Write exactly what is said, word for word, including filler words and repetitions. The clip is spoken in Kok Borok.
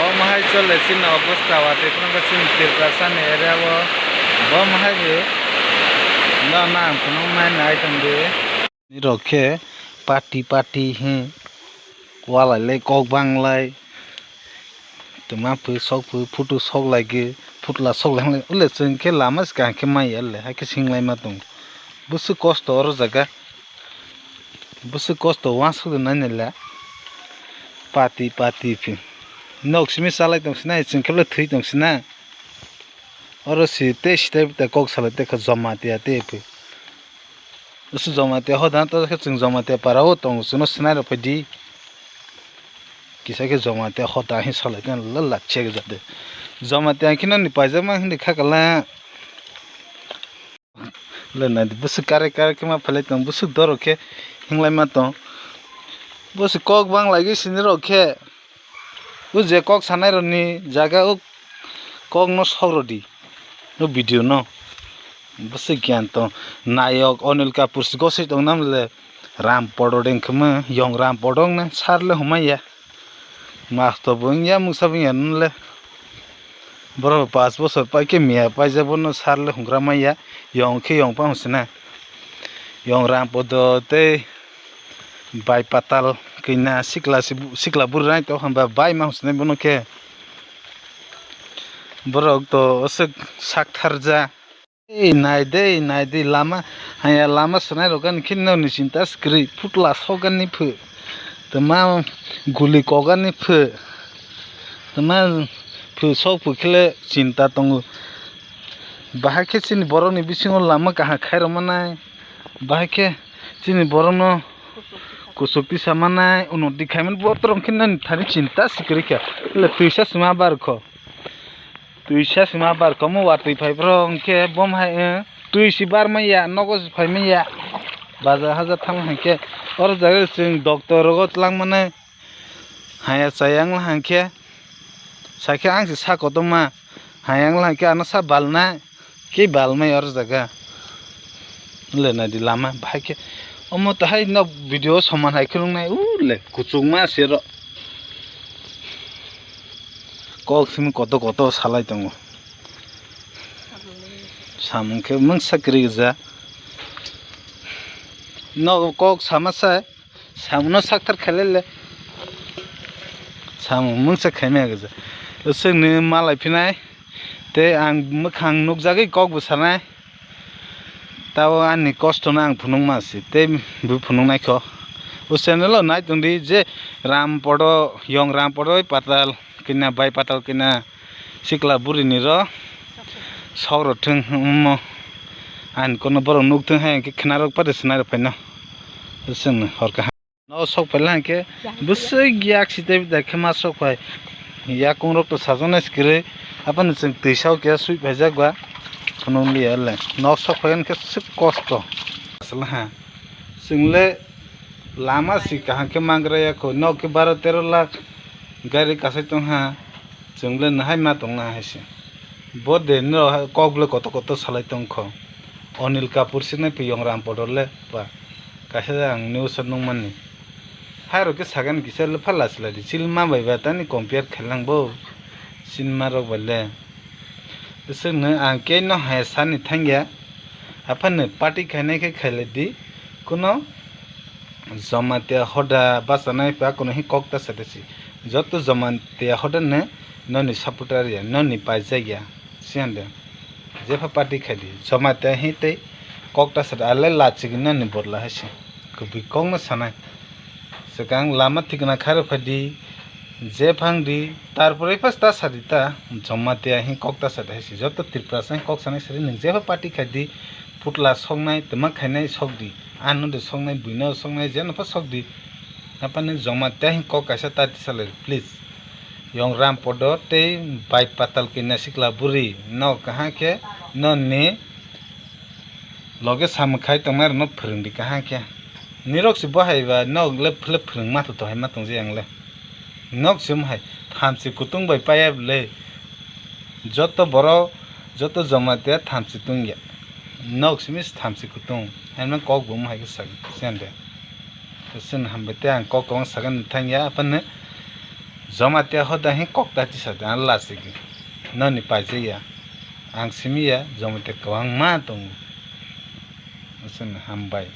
Omo hai chole chini obostha watwi phano khe chini Tiprasani area o bo mohai ri no nang phunuknai nai tongdi. Nirok khe party party hi walai lai kok bang lai twma phu sok phu photo sok lai khe phutla sok lai ule chwng khe lama swkang khe maya le hai khe sing lai ma tong bwswk kosto oro jaga. Bwswk kosto uansuk de nai nai le. Pati pati phi. Nok simi salai tong sinai chwng khe thwi tong sina. Oro si tei site ta kok salai te kha Jamatia te phi. Usu Jamatia hoda to khe chwng Jamatia para o tong chwngno sinai rok phaidi. Kisa khe Jamatia hoda hin salai te la la chek jate. Jamatia khe nani paijama hindi kha kala. Le nai di, bwswk kare kare khe ma phalai tong, bwswk doro khe hinglai ma tong. Bwswk kok bang lai gwi sini rok khe. O je kok sanai rok ni jaga o kok no sok rw di. O video no. Bwswk giyan tong. Nayok Anil Kapoor si gosai tong nam le. Ram Podo deng khe ma, yong Ram Podo wng na sar le humai ya. Mas to bo wng ya, mungsa bo wng ya nung le. Borok pas bosor pai khe miya paijak, bono sar le hungra manya, yong khe yong pa hwn sina. Yong Ram Podo tei bai patal kina sikla si, sikla bwrwi nai to hwnba bai ma hwn sinai bono khe. Borok to aswk sak tharja. Ei, nai de, nai de, lama, haya lama swnai rok ani khe nini chinta se kwrwi, phutla sok ani phu, tma guli kok ani phu, tma phu sok phu khe le chinta tongo. Bahai khe chini borok ni bisingo lama kaham khai rw manai, bahai khe chini borok no kuchuk tisa manai, unnoti khai mani, botorok khe nini thani chinta se kwrwi kha, le twisa sima bar kho. Twisa sima bar komo watwi phai bro, hwnkhe bom hai, eh, twi si bar manya, nogo si phai manya. Baja haja thang hwnkhe oro jaga chwng doctor rogo twlang mani. Haya chayang la hwnkhe, sakhe ang si sa kotorma. Hayang la hwnkhe ano sa balna, khe balmai oro jaga. Le nai di lama bahai khe. Omo to hai no video soman hai khulung nai, u le kuchukma se ro. Kok simi koto koto salai tongo. Samung khe mungsa kwrwi gija. Nogo kok sama sai, samungno sakthar khailele. Samung mungsa khaimaya gija. Chwngni malai phinai, tei ang mwkhang nukjagwi kok bo sanai. Tabo ani kosto no ang phunukma se tei bo phunuknai kho. O channel o nai tongdi je Ram Podo, yong Ram Podo bai patal kina, bai patal kina sikla buri ni ro sok rok thung omo. Ani kono borok nuk thung hai hwnkhe khna rok pari se nai rok phaino. Chwng hor kaham. No sok phaila hwnkhe bwswk yak si tei da khe ma sok phai. Yakung rok to sajak nai se kwrwi. Aphano chwng twi sao keha swi phaijak ba. Phunuk liya le. No sok phai hwnkhe swk kosto. Aswk ha. Chwng le lama si kaham khe mangra ya kho. Nok khe baro tero lakh gari kasai tong ha. Chwng le nahai ma tong na hai se. Bo de no kok le koto koto salai tong kho. Anil Kapoor se nai phi yong Ram Podo le ba. Kaisa ang news o nukmani. Hai rok khe sagan kisa le pha lachi lachi chilma bai ba tani compare khailang bo. Sinma rok bai le. Bwswk no ang kei no hai sani thangya. Aphano party khainai khe khailai di. Kuno Jamatia hoda bachanai pa kuno hi kok ta sa de si. Joto Jamatia hoda no noni supporter ya, noni paijak ya. Siyan de. Jepha party khai di. Jamatia hi tei kok ta sa de. Alai lachigwi noni bodla hai se. Kubui kok no sanai. Swkang lama thikna kharwi phai di. Jephang di. Tarpore pas ta sa di ta. Jamatia hi kok ta sa de hai se. Joto Tripura sa hi kok sanai sari nwng jepha party khai di. Putla soknai, twma khainai sok di. Ano de soknai, buino soknai, jeno pha sok di. Aphano Jamatia hin kok kaisa ta tisa lai, please. Yong Ram Podo tei bai patal kina sikla buri no kaham khe noni loge samung khai tongnai rokno phwrwng di kaham khe. Nirok se bo hai ba nok le phwle phwrwng ma tong hai ma tong je ang le. Nok se hai thamchi kutung bai paya le. Joto borok, joto Jamatia thamchi tungya. Nok simi se thamchi kutung. Haino kok bo hai khe sak siyan de. Chwng hambai tei ang kok kwbang sakani thangya, aphano Jamatia hoda hi kok ta tisa de ang lachigwi. Noni paijak ya. Ang simi ya, Jamatia kwbangma tongo. Aswkno hambai.